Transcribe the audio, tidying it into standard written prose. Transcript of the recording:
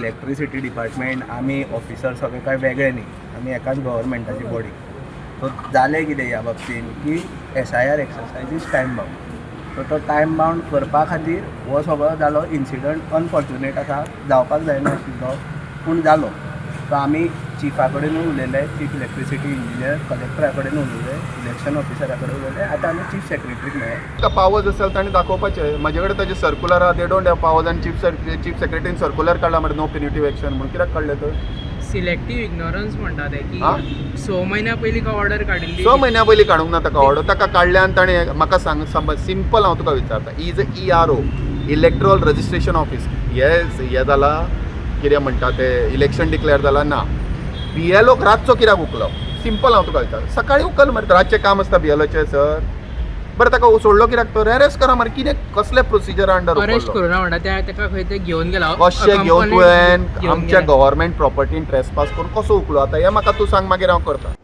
Electricity department, आमी officer सगळे काय वेगळे न्ही, आमी एकाच गव्हर्मेंटाची बॉडी. सो जालें कितें ह्या बाबतीन की SIR exercise is time bound, so तो टायम बावंड करपा खातीर हो सगळो जालो इन्सिडंट. अनफॉर्च्युनेट आसा, जावपाक जायना आशिल्लो पूण जालो. सो आमी चिफा कडेनूय उलयले, चीफ इलेक्ट्रिसिटी इंजिनियर, कलेक्टरा कडेन उलयले, इलेक्शन ऑफिसरा कडेन उलयले. आतां आमी चीफ सेक्रेटरीक मेळ्ळे. ताका पावर्स आसा ताणें दाखोवपाचें. म्हजे कडेन ताजें सर्कुलर आहा. They don't have powers. आनी चीफ सेक्रेटरीन सर्कुलर काडला मरे, नो प्युनिटीव एक्शन म्हणून. कित्याक काडलें तर? सिलेक्टीव इग्नोरन्स म्हणटा ते हा? की 6 म्हयन्या पयलीं का ऑर्डर काडिल्ली. 6 म्हयन्या पयलीं काडूंक ना ताका ऑर्डर. ताका काडल्या आनी ताणें, म्हाका सांग, सिंपल हांव तुका विचारता, is ERO, electoral registration office, हे हे जाला, कितें म्हणटा ते, इलेक्शन डिक्लेअर जाला ना? बीएलओक रातचो कित्याक उखलो? सिंपल हांव तुका विचारता. सकाळीं उखल मरे. रातचें काम आसता बीएलओचें सर. बरें, ताका सोडलो कित्याक तर? अरेस्ट करा मरे. कितें, कसले प्रोसिजर अंडर अरेस्ट करूं ना म्हणटा ते, ताका खंय ते घेवन गेला. कशें घेवन तुवें घेवन आमच्या गेला. गव्हर्मेंट प्रॉपर्टीन ट्रेसपास करून कसो उखलो? आतां हें म्हाका तूं सांग, मागीर हांव करता.